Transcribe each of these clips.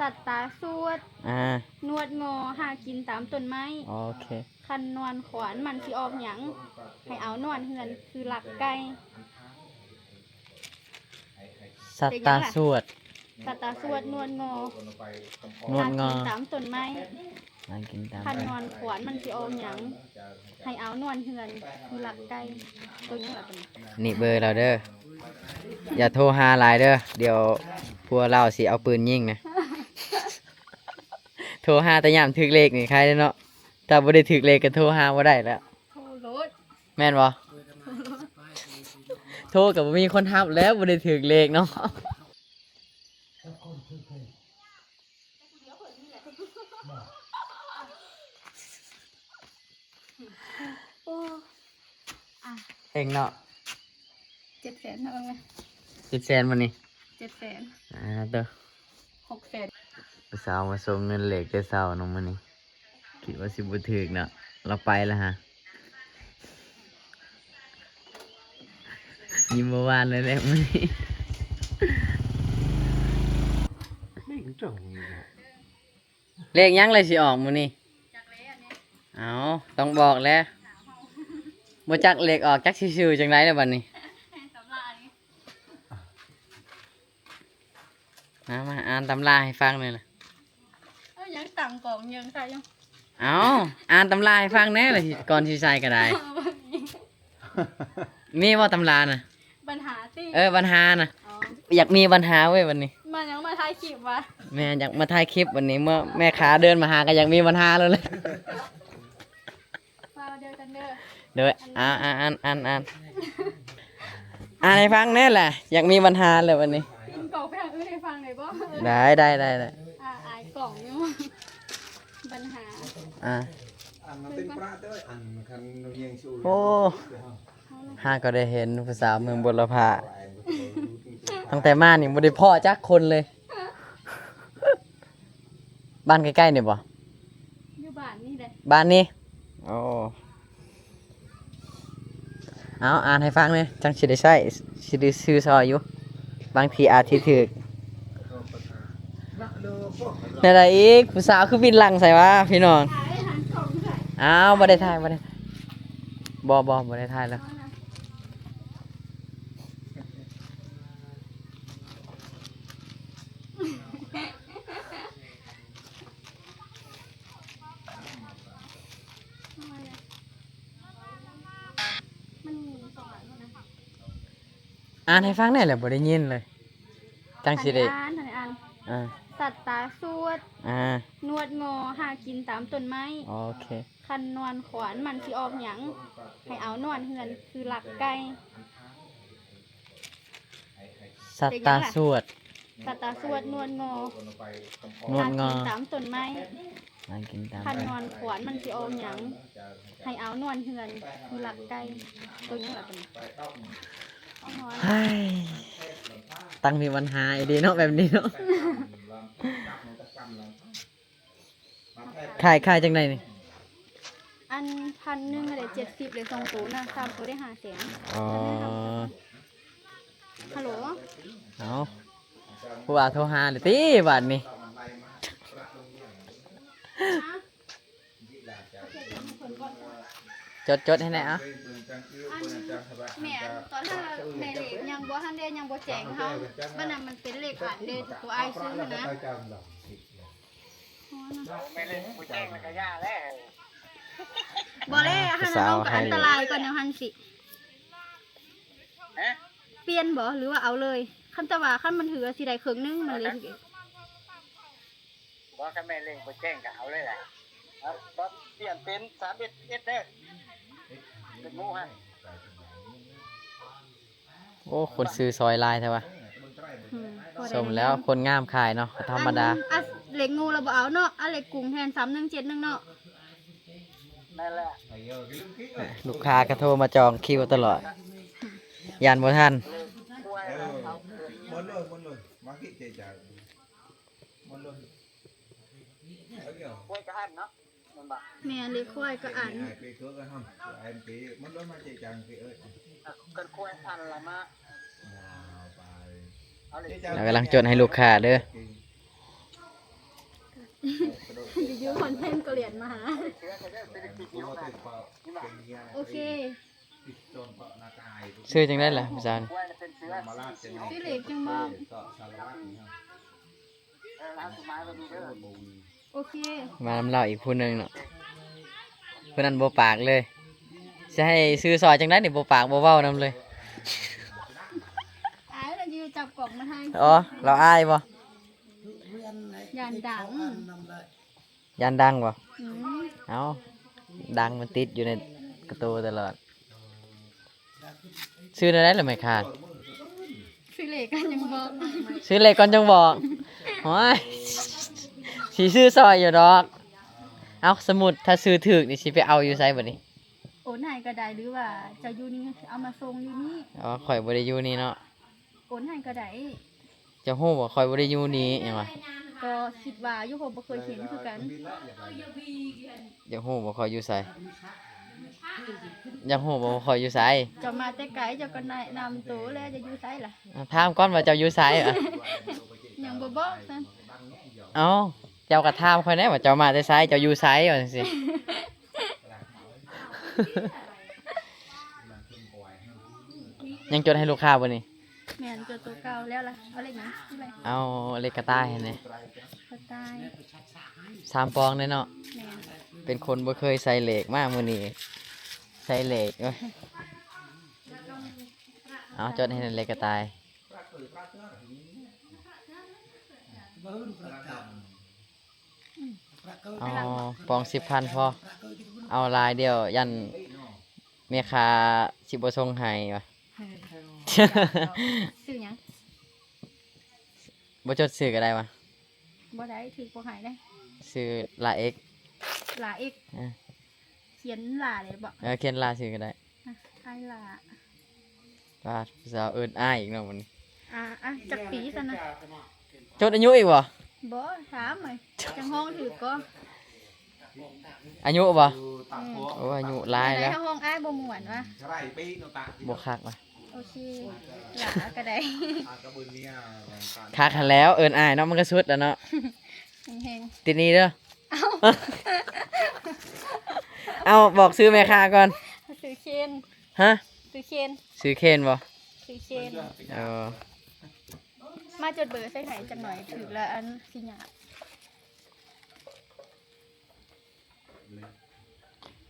ສັດຕາສວດ ອ່າ ນວດງໍ ຫາກິນຕາມຕົ້ນໄມ້ ໂອເຄ ຄັນນອນຂວານມັນຊິອອກຫຍັງ ໃຫ້ເອົານອນເຮືອນຄືລັກໄກ່ ສັດຕາສວດ ສັດຕາສວດ ນວດງໍ ນວດງໍ ຫາກິນຕາມຕົ້ນໄມ້ ຫາກິນຕາມ ຄັນນອນຂວານມັນຊິອອກຫຍັງ ໃຫ້ເອົານວນເຮືອນຄືລັກໄກ່ ໂຕຫຍັງລະໂຕນີ້ ນີ້ເບີລາວເດີ ຢ່າໂທຫາຫຼາຍເດີ ດຽວຜົວລາວຊິເອົາປືນຍິງນະ ໂທຫາແຕ່ຍາມຖືກເລກນີ້ໃຄເດ້ເນາະ ຖ້າບໍ່ໄດ້ຖືກເລກກໍໂທຫາບໍ່ໄດ້ແລ້ວ ໂທໂລດ ແມ່ນບໍ່? ໂທກໍບໍ່ມີຄົນຮັບແລ້ວ ບໍ່ໄດ້ຖືກເລກເນາະ ໂອ້ ອ່ະ ເຮັງເນາະ ເຈັດແສນເນາະ ເອີ ເຈັດແສນບໍ່ນີ້? ເຈັດແສນ ອ່າ ໂຕ ຫົກແສນ ຜູ້ສາວມາສົ່ງເງິນເລກແຕ່ເຊົ້າເນາະມື້ນີ້ ຄິດວ່າຊິບໍ່ຖືກເນາະ ລາວໄປແລ້ວຫາ ຍິ້ມບໍ່ຫວານເລີຍແຫຼະມື້ນີ້ ເລກຫຍັງລະຊິອອກມື້ນີ້? ເອົ້າ ຕ້ອງບອກແຫຼະ ບໍ່ຈັກເລກອອກ ຈັກຊິຊື່ຈັ່ງໃດລະບັດນີ້ ມາ ມາອ່ານຕຳລາໃຫ້ຟັງແດ່ລະ ເອີ ຍັງຕັ້ງກ້ອງເຍິງໃສ່ຢູ່ ເອົ້າ ອ່ານຕຳລາໃຫ້ຟັງແດ່ລະ ກ່ອນຊິໃສ່ກໍໄດ້ ມີບໍ່ຕຳລານະ? ບັນຫາຕິ ເອີ ບັນຫານະ ອໍ ຢາກມີບັນຫາເວີຍບັດນີ້ ມາຫຍັງມາຖ່າຍຄລິບວະ ແມ່ນ ຢາກມາຖ່າຍຄລິບບັດນີ້ ເມື່ອແມ່ຄ້າເດີນມາຫາກໍຢາກມີບັນຫາແລ້ວແຫຼະ ຄາວດຽວກັນເດີ ໂດຍ ອ່ານ ອ່ານ ອ່ານ ອ່ານ ອ່ານໃຫ້ຟັງແດ່ລະ ຢາກມີບັນຫາແລ້ວບັດນີ້ ກິນກອກໄປທາງອື່ນໃຫ້ຟັງໄດ້ບໍ່? ໄດ້ ໄດ້ ໄດ້ ໄດ້ ອ່າ ອາຍກ້ອງຢູ່ ບັນຫາ ອ່າ ອັນນັ້ນເຕັມປະເດີ ອັນຄັນຮຽງຊູ ໂອ້ ຫາກໍໄດ້ເຫັນຜູ້ສາວເມືອງບົວລະພາ ຕັ້ງແຕ່ມານີ້ບໍ່ໄດ້ພໍ້ຈັກຄົນເລີຍ ບ້ານໃກ້ໆນີ້ບໍ່? ຢູ່ບ້ານນີ້ແຫຼະ ບ້ານນີ້ ໂອ້ ເອົາ ອ່ານໃຫ້ຟັງແດ່ ຈັ່ງຊິໄດ້ໃຊ້ ຊິໄດ້ຊື້ຊ່ອຍຢູ່ ບາງທີອາດຊິຖືກ ແນວໃດອີກ ຜູ້ສາວຄືບິນຫຼັງໃສ່ວະ ພີ່ນ້ອງ ອ້າວ ບໍ່ໄດ້ຖ່າຍ ບໍ່ໄດ້ ບໍ່ ບໍ່ ບໍ່ໄດ້ຖ່າຍແລ້ວ ອ່ານໃຫ້ຟັງແດ່ແຫຼະ ບໍ່ໄດ້ຍິນເລີຍ ຈັ່ງຊິໄດ້ ອ່ານ ອ່ານ ສັດຕາສວດ ອ່າ ນວດງໍ ຫາກິນຕາມຕົ້ນໄມ້ ໂອເຄ ຄັນນອນຂວານມັນຊິອອກຫຍັງ ໃຫ້ເອົານອນເຮືອນຄືລັກໄກ່ ສັດຕາສວດ ສັດຕາສວດ ນວດງໍ ນວດງໍ ຫາກິນຕາມຕົ້ນໄມ້ ຫາກິນຕາມ ຄັນນອນຂວານມັນຊິອອກຫຍັງ ໃຫ້ເອົານວນເຮືອນຄືລັກໄກ່ ໂຕຫຍັງລະໂຕນີ້ ເຮີ້ຍ ຕັ້ງມີບັນຫາອີ່ຫຼີເນາະ ແບບນີ້ເນາະ ຂາຍ ຂາຍຈັ່ງໃດນີ້? ອັນພັນໜຶ່ງໄດ້ເຈັດສິບ ເລີຍສອງໂຕນະ ສາມໂຕໄດ້ຫ້າແສນ ອໍ ຮັລໂຫຼ ເອົ້າ ຜູ້ບ່າວໂທຫາເລີຍຕິບາດນີ້ ຮະ? ຈົດ ຈົດໃຫ້ແດ່ ເອົາ ອັນແມ່ ຕອນນັ້ນແມ່ເລກຍັງບໍ່ທັນໄດ້ ຍັງບໍ່ແຈ້ງເຮົາ ບັດນັ້ນມັນເປັນເລກອັນເດ້ ຕົວອ້າຍຊື້ຫັ້ນນະ ແມ່ເລກບໍ່ແຈ້ງແລ້ວກໍຢ່າແລ້ວ ບໍ່ແລ້ວ ອັນນັ້ນນ້ອງກໍອັນຕະລາຍກ່ອນແນວຫັ້ນຊິ ຮະ? ປ່ຽນບໍ່ ຫຼືວ່າເອົາເລີຍ? ຄັນແຕ່ວ່າຄັນມັນຖືກກໍຊິໄດ້ເຄິ່ງໜຶ່ງ ມັນເລີຍຖືກ ບໍ່ ຄັນແມ່ເລັງບໍ່ແຈ້ງກໍເອົາເລີຍແຫຼະ ເອົາ ປ່ຽນເປັນສາມເອັດສິບເອັດເດີ ເປັນໝູ່ຫັ້ນ ໂອ້ ຄົນຊື້ຊອຍຫຼາຍແທ້ວະ ອືມ ສົມແລ້ວຄົນງາມຂາຍເນາະ ບໍ່ທຳມະດາ ອັນເລັກງູລະບໍ່ເອົາເນາະ ເອົາເລັກກຸງແທນ ສາມໜຶ່ງເຈັດໜຶ່ງເນາະ ນັ້ນແຫຼະ ລູກຄ້າກໍໂທມາຈອງຄິວຕະຫຼອດ ຢ້ານບໍ່ທັນ ເອີ ໝົດເລີຍ ໝົດເລີຍ ມາກິເຈຈາ ໝົດເລີຍ ຄວາຍກໍອັນເນາະ ແມ່ນບໍ່ ແມ່ນເລກຄວາຍກໍອັນ ຄັນຄວາຍອັນລະມາ ເອົາເລກ ເຮົາກຳລັງຈົດໃຫ້ລູກຄ້າເດີ ເອີ ຢູ່ໆຄອນເທັນກໍຫຼຽນມາຫາ. ໂອເຄ. ຊື່ຈັ່ງໃດລະຜູ້ສາວນີ້? ຊື່ເລກຈັ່ງບອກ. ໂອເຄ. ມານຳລາວອີກຜູ້ໜຶ່ງເນາະ. ຜູ້ນັ້ນບໍ່ປາກເລີຍ. ຊິໃຫ້ຊື່ຊ່ອຍຈັ່ງໃດນີ້ ບໍ່ປາກບໍ່ເວົ້ານຳເລີຍ. ອາຍລະຢູ່ຈັບກ້ອງມາຖ່າຍ. ອໍ ລາວອາຍບໍ່? ຢ້ານດັງ. ຢ້ານດັງບໍ່? ອືມ. ເອົ້າ ດັງມັນຕິດຢູ່ໃນກະໂຕຕະຫຼອດ. ຊື່ແນວໃດລະແມ່ຄ້າ? ຊື່ເລກກ່ອນຈັ່ງບອກ. ຊື່ເລກກ່ອນຈັ່ງບອກ. ໂອ້ຍ ຊິຊື້ຊ່ອຍຢູ່ດອກ. ເອົ້າ ສົມມຸດຖ້າຊື້ຖືກນີ້ ຊິໄປເອົາຢູ່ໃສບັດນີ້? ໂອນໃຫ້ກໍໄດ້ ຫຼືວ່າເຈົ້າຢູ່ນີ້ເອົາມາສົ່ງຢູ່ນີ້. ອໍ ຂ້ອຍບໍ່ໄດ້ຢູ່ນີ້ເນາະ. ໂອນໃຫ້ກໍໄດ້. ເຈົ້າຮູ້ບໍ່ ຂ້ອຍບໍ່ໄດ້ຢູ່ນີ້ຫຍັງວະ? ກໍຄິດວ່າຢູ່ ເພາະບໍ່ເຄີຍເຫັນຄືກັນ. ຢາກຮູ້ບໍ່ ຂ້ອຍຢູ່ໃສ? ຢາກຮູ້ບໍ່ວ່າຂ້ອຍຢູ່ໃສ? ເຈົ້າມາແຕ່ໄກ ເຈົ້າກໍແນະນຳໂຕແລ້ວ ຈະຢູ່ໃສລະ? ອ່າ ຖາມກ່ອນວ່າເຈົ້າຢູ່ໃສ? ຍັງບໍ່ບອກຊັ້ນ. ເອົ້າ ເຈົ້າກໍຖາມຂ້ອຍແດ່ວ່າເຈົ້າມາແຕ່ໃສ ເຈົ້າຢູ່ໃສ ວ່າຈັ່ງຊີ້. ຍັງຈົດໃຫ້ລູກຄ້າບໍ່ນີ້? ແມ່ນ ຈົດໂຕເກົ່າແລ້ວລະ. ເອົາເລກຫຍັງ? ເອົາເລກກະຕ່າຍຫັ້ນແຫຼະ. ກະຕ່າຍ. ສາມປອງເດ້ເນາະ. ແມ່ນ. ເປັນຄົນບໍ່ເຄີຍໃສ່ເລກ ມາມື້ນີ້ໃສ່ເລກເວີຍ. ເອົາ ຈົດໃຫ້ແດ່ ເລກກະຕ່າຍ. ເອົາປອງສິບພັນພໍ. ເອົາຫຼາຍດຽວຢ້ານແມ່ຄ້າຊິບໍ່ສົ່ງໃຫ້ວະ. ເອີ ຊື່ຫຍັງ? ບໍ່ຈົດຊື່ກໍໄດ້ວະ. ບໍ່ໄດ້ ຖືກບໍ່ໃຫ້ເດ້. ຊື່ລາເອັກ. ລາເອັກ. ເອີ ຂຽນລາເລີຍບໍ? ເອີ ຂຽນລາຊື່ກໍໄດ້. ອ້າຍຫຼ້າ. ປາດ ຜູ້ສາວເອີ້ນອ້າຍອີກເນາະບັດນີ້. ອ່າ ອ່ະ ຈັກປີຊັ້ນນະ? ຈົດອາຍຸອີກບໍ່? ບໍ່ ຖາມເລີຍ ຈັ່ງຮ້ອງຖືກກໍ. ອາຍຸບໍ່? ອືມ. ໂອ້ ອາຍຸຫຼາຍແລ້ວ. ຮ້ອງອ້າຍບໍ່ມ່ວນວະ? ບໍ່ຄັກວະ. ໂອເຄ ຫຼ້າກໍໄດ້. ຄັກຫັ້ນແລ້ວ ເອີ້ນອ້າຍເນາະ ມັນກໍສຸດແລ້ວເນາະ. ແຮງໆ ຕິດໜີ້ເດີ. ເອົ້າ ເອົ້າ ບອກຊື່ແມ່ຄ້າກ່ອນ. ຊື່ເຄນ. ຮະ? ຊື່ເຄນ. ຊື່ເຄນບໍ່? ຊື່ເຄນ. ເອີ ມາຈົດເບີໃສ່ໃຫ້ຈັກໜ້ອຍ ຖືກແລ້ວອັນຊິຍາກ.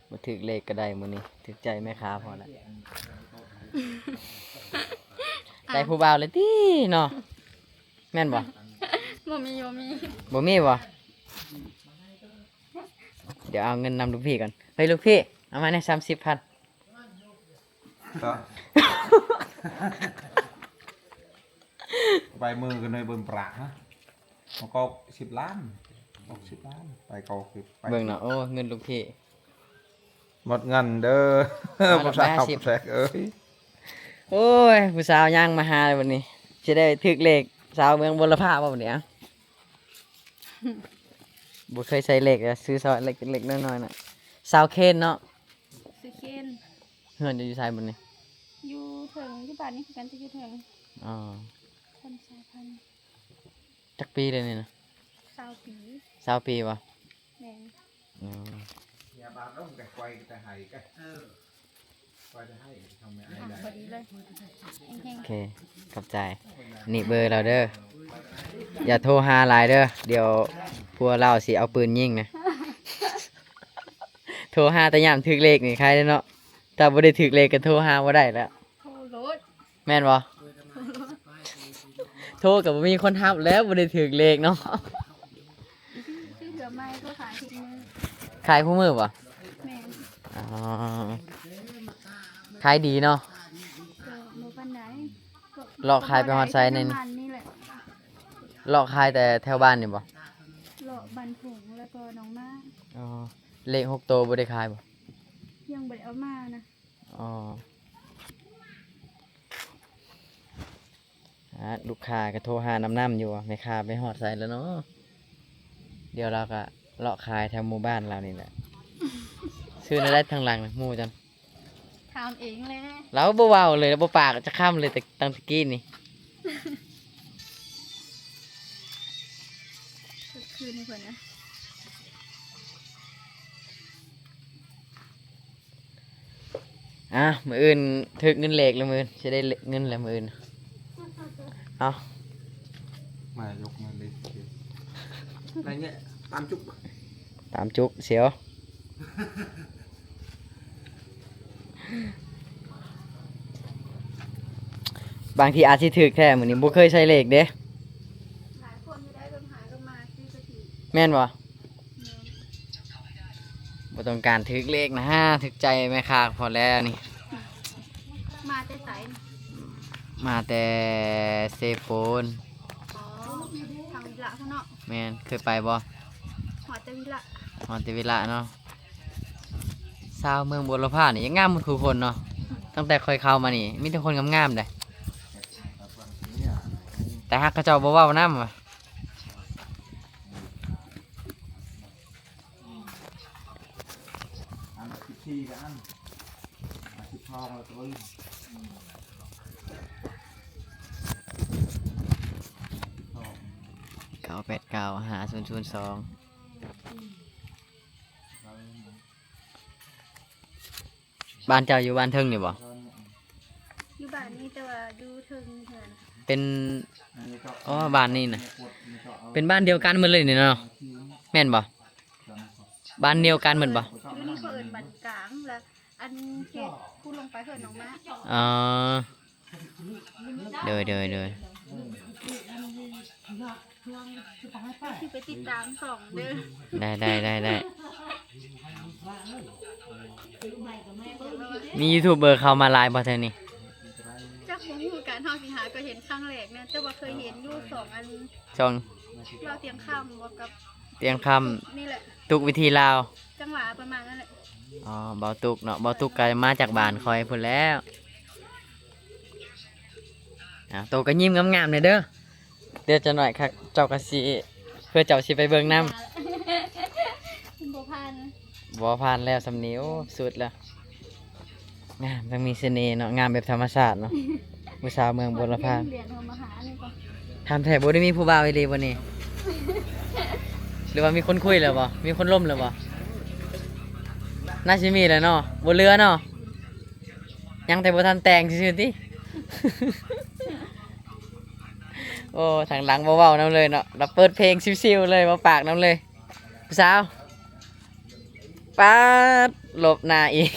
ບໍ່ຖືກເລກກໍໄດ້ມື້ນີ້ ຖືກໃຈແມ່ຄ້າພໍແລ້ວ. ໄດ້ຜູ້ບ່າວແລ້ວຕິເນາະ ແມ່ນບໍ່? ບໍ່ມີ ບໍ່ມີ. ບໍ່ມີບໍ່? ດຽວເອົາເງິນນຳລູກພີ່ກ່ອນ. ເຮີ້ຍ ລູກພີ່ ເອົາມາແດ່ ສາມສິບພັນ. ໄປມື້ກັນເລີຍເບິ່ງປະ ຮະ ມັນກໍສິບລ້ານ ຫົກສິບລ້ານ ໄປກໍຄືໄປ. ເບິ່ງເນາະ ໂອ້ ເງິນລູກພີ່ ໝົດເງິນເດີ ຜູ້ສາວແຊກເອີຍ. ໂອ້ຍ ຜູ້ສາວຍ່າງມາຫາແລ້ວບັດນີ້ ຊິໄດ້ຖືກເລກສາວເມືອງບົວລະພາບໍ່ບັດນີ້? ບໍ່ເຄີຍໃສ່ເລກ ຊື້ຊອຍເລັກໆ ນ້ອຍໆ ນະ. ສາວເຄນເນາະ? ຊື່ເຄນ. ເຮືອນເຈົ້າຢູ່ໃສບັດນີ້? ຢູ່ເທິງ ຢູ່ບ້ານນີ້ຄືກັນ ແຕ່ຢູ່ເທິງ. ອໍ ພັນສາມພັນ. ຈັກປີແລ້ວນີ້ນະ? ຊາວປີ. ຊາວປີບໍ່? ແມ່ນ. ອໍ ພໍດີເລີຍ. ໂອເຄ ຂອບໃຈ. ນີ້ເບີລາວເດີ ຢ່າໂທຫາຫຼາຍເດີ ດຽວຜົວລາວຊິເອົາປືນຍິງນະ. ໂທຫາແຕ່ຍາມຖືກເລກນີ້ ໃຄເດ້ເນາະ. ຖ້າບໍ່ໄດ້ຖືກເລກກໍໂທຫາບໍ່ໄດ້ແລ້ວ. ໂທໂລດ. ແມ່ນບໍ່? ໂທກໍບໍ່ມີຄົນຮັບແລ້ວ ບໍ່ໄດ້ຖືກເລກເນາະ. ຊື້ເທື່ອໃໝ່ກໍຂາຍທຸກມື້. ຂາຍຄູ່ມື້ບໍ່? ແມ່ນ. ອໍ ຂາຍດີເນາະ? ກໍບໍ່ປານໃດ. ເລາະຂາຍໄປຮອດໃສນີ້? ແຖວບ້ານນີ້ແຫຼະ. ເລາະຂາຍແຕ່ແຖວບ້ານນີ້ບໍ່? ເລາະບ້ານທົ່ງ ແລ້ວກໍໜອງມ້າ. ອໍ ເລກຫົກໂຕບໍ່ໄດ້ຂາຍບໍ່? ຍັງບໍ່ໄດ້ເອົາມານະ. ອໍ ອ່າ ລູກຄ້າກໍໂທຫານຳໆ ຢູ່ ແມ່ຄ້າໄປຮອດໃສແລ້ວເນາະ? ດຽວລາວກໍເລາະຂາຍແຖວໝູ່ບ້ານລາວນີ້ແຫຼະ. ຊື່ແນວໃດທາງຫຼັງນະ ໝູ່ຈັນ? ຖາມເອງແຫຼະ. ລາວບໍ່ເວົ້າເລີຍ ລາວບໍ່ປາກຈັກຄຳເລີຍ ແຕ່ຕັ້ງແຕ່ກີ້ນີ້. ຄືນໃຫ້ເພິ່ນນະ. ອ່ະ ມື້ອື່ນຖືກເງິນເລກແລ້ວ ມື້ອື່ນຊິໄດ້ເງິນແລ້ວມື້ອື່ນ. ເອົາ ມາຍົກເງິນເລກ ໄດ້ເງຍຕາມຈຸກ ຕາມຈຸກ ສຽວ. ບາງທີອາດຊິຖືກແທ້ ມື້ນີ້ບໍ່ເຄີຍໃສ່ເລກເດ້. ຫຼາຍຄົນຢູ່ໄດ້ ເພິ່ນຫາກັນມາຊື້ກະທິ ແມ່ນບໍ່? ແມ່ນ. ບໍ່ຕ້ອງການຖືກເລກນະ ຖືກໃຈແມ່ຄ້າພໍແລ້ວນີ້. ມາແຕ່ໃສ? ມາແຕ່ເຊໂປນ. ອໍ ທາງວິລະພຸ້ນເນາະ. ແມ່ນ. ເຄີຍໄປບໍ່? ຮອດແຕ່ວິລະ ຮອດແຕ່ວິລະເນາະ. ຊາວເມືອງບົວລະພານີ້ຍັງງາມໝົດທຸກຄົນເນາະ. ຕັ້ງແຕ່ຂ້ອຍເຂົ້າມານີ້ ມີແຕ່ຄົນງາມໆເດ້ ແຕ່ຫາກເຂົາເຈົ້າບໍ່ເວົ້ານຳ. ອັນສິບສີ່ກັບອັນ ອັນສິບສອງແລ້ວກໍ ເກົ້າແປດເກົ້າ ຫ້າສູນສູນສອງ. ບ້ານເຈົ້າຢູ່ບ້ານເທິງນີ້ບໍ່? ຢູ່ບ້ານນີ້ ແຕ່ວ່າຢູ່ເທິງເຮືອນ. ເປັນ ອໍ ບ້ານນີ້ນະ ເປັນບ້ານດຽວກັນໝົດເລີຍນີ້ເນາະ ແມ່ນບໍ່? ບ້ານດຽວກັນໝົດບໍ່? ຢູ່ນີ້ເຂົາເອີ້ນບ້ານກາງ ລະອັນເຂດພຸ້ນລົງໄປເອີ້ນໜອງມ້າ. ອໍ ໂດຍ ໂດຍ ໂດຍ. ຊິໄປຕິດຕາມຊ່ອງເດີ. ໄດ້ ໄດ້ ໄດ້ ໄດ້. ມີຢູທູບເບີເຂົ້າມາຫຼາຍບໍ່ແຖວນີ້? ຈັກບໍ່ຮູ້ຄືກັນ ເຮົາຊິຫາກໍເຫັນຄັ້ງແລກນະ ແຕ່ວ່າເຄີຍເຫັນຢູ່ສອງອັນ ຊ່ອງ ລາວຕຽງຄຳ ບວກກັບຕຽງຄຳ ນີ້ແຫຼະ ຕຸກວິຖີລາວ ຈັງຫວະປະມານນັ້ນແຫຼະ. ອໍ ເບົາຕຸກເນາະ ເບົາຕຸກກໍມາຈາກບ້ານຂ້ອຍພຸ້ນແຫຼ້ວ. ອ່າ ໂຕກໍຍິ້ມງາມໆແດ່ເດີ. ດຽວຈັກໜ້ອຍຄັກ ເຈົ້າກໍຊິ ເພື່ອເຈົ້າຊິໄປເບິ່ງນຳ. ບໍ່ຜ່ານ ບໍ່ຜ່ານແລ້ວ ສ່ຳນີ້ ໂອ້ ສຸດແລ້ວ. ງາມ ຕ້ອງມີສະເໜ່ເນາະ ງາມແບບທຳມະຊາດເນາະ ຜູ້ສາວເມືອງບົວລະພາ. ຖາມແທ້ ບໍ່ໄດ້ມີຜູ້ບ່າວອີ່ຫຼີບໍ່ນີ້? ຫຼືວ່າມີຄົນຄຸຍແລ້ວບໍ່? ມີຄົນລົມແລ້ວບໍ່? ໜ້າຊິມີແຫຼະເນາະ ບໍ່ເຫຼືອເນາະ. ຍັງແຕ່ບໍ່ທັນແຕ່ງຊື່ໆຕິ. ໂອ້ ທາງຫຼັງບໍ່ເວົ້ານຳເລີຍເນາະ ລະເປີດເພງຊິວໆເລີຍ ບໍ່ປາກນຳເລີຍ. ຜູ້ສາວ ປາດ ຫຼົບໜ້າອີກ.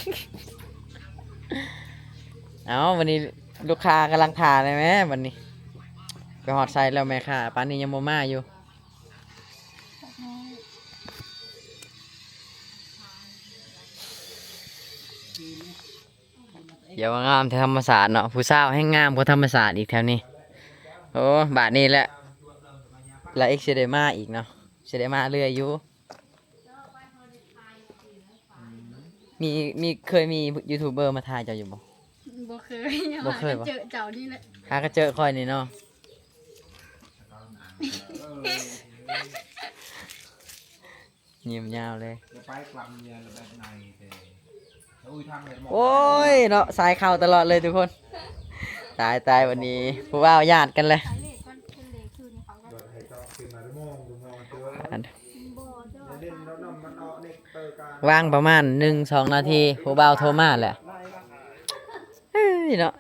ເອົ້າ ບັດນີ້ລູກຄ້າກຳລັງຖ້າແລ້ວແມ ບັດນີ້. ໄປຮອດໃສແລ້ວແມ່ຄ້າ ປານນີ້ຍັງບໍ່ມາຢູ່. ຢ່າວ່າງາມແທ້ທຳມະຊາດເນາະ ຜູ້ສາວແຮ່ງງາມກວ່າທຳມະຊາດອີກແຖວນີ້. ໂອ້ ບາດນີ້ແຫຼະ ລະເອັກຊິໄດ້ມາອີກເນາະ ຊິໄດ້ມາເລື້ອຍຢູ່. ມີ ມີ ເຄີຍມີຢູທູບເບີມາຖ່າຍເຈົ້າຢູ່ບໍ່? ບໍ່ເຄີຍ ບໍ່ເຄີຍບໍ່? ຫາກໍເຈີເຈົ້ານີ້ແຫຼະ ຫາກໍເຈີຂ້ອຍນີ້ເນາະ. ຍິ້ມຍາວເລີຍ. ໂອ້ຍເນາະ ສາຍເຂົ້າຕະຫຼອດເລີຍທຸກຄົນ. ຕາຍ ຕາຍ ວັນນີ້ຜູ້ບ່າວຍາດກັນເລີຍ. ວ່າງປະມານໜຶ່ງສອງນາທີ ຜູ້ບ່າວໂທມາແຫຼະ. ເອີຍເນາະ.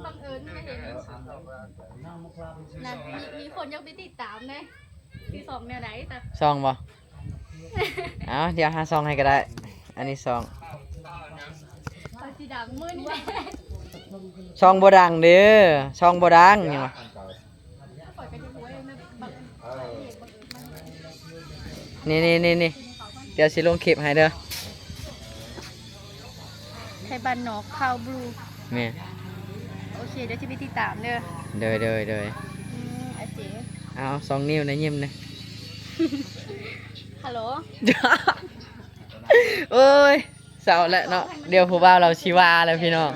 ບັງເອີນມາເຫັນ ນັ້ນ ມີ ມີຄົນຢາກໄປຕິດຕາມເດ້. ຊິຊ່ອງແນວໃດຕາ? ຊ່ອງບໍ່? ເອົາ ດຽວຫາຊ່ອງໃຫ້ກໍໄດ້. ອັນນີ້ຊ່ອງ ຂ້ອຍຊິດັງມື້ນີ້ແຫຼະ. ຊ່ອງບໍ່ດັງເດີ ຊ່ອງບໍ່ດັງຫຍັງວະ. ນີ້ໆໆໆ ດຽວຊິລົງຄລິບໃຫ້ເດີ. ໄທບ້ານນອກ ຂ່າວບລູ. ແມ່ນ. ໂອເຄ ດຽວຊິໄປຕິດຕາມເດີ. ໂດຍໆໆ. ອືມ ໂອເຄ. ເອົາ ສອງນິ້ວນະ ຍິ້ມນະ. ຮັລໂຫຼ. ໂອ້ຍ ເສົ້າແລ້ວເນາະ. ດຽວຜູ້ບ່າວລາວຊິວ່າແລ້ວພີ່ນ້ອງ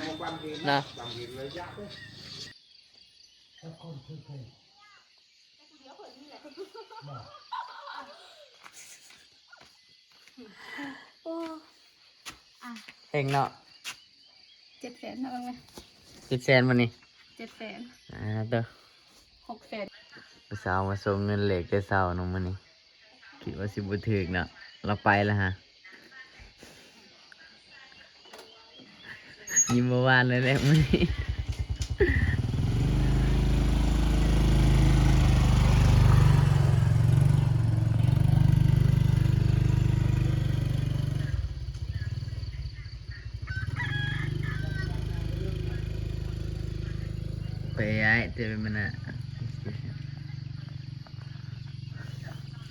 ເນາະ. ໂອ້ ເຮັງເນາະ. ເຈັດແສນເນາະ. ເບິ່ງແມະ ເຈັດແສນບໍ່ນີ້? ເຈັດແສນ. ອ່າ ໂຕ ຫົກແສນ. ຜູ້ສາວມາສົ່ງເງິນເລກແຕ່ເຊົ້າເນາະມື້ນີ້. ວ່າຊິບໍ່ຖືກເນາະ ລາວໄປແລ້ວຮະ. ຍິງບໍ່ຫວານເລີຍແຫຼະມື້ນີ້. ໄປອ້າຍ ເຕີມານະ.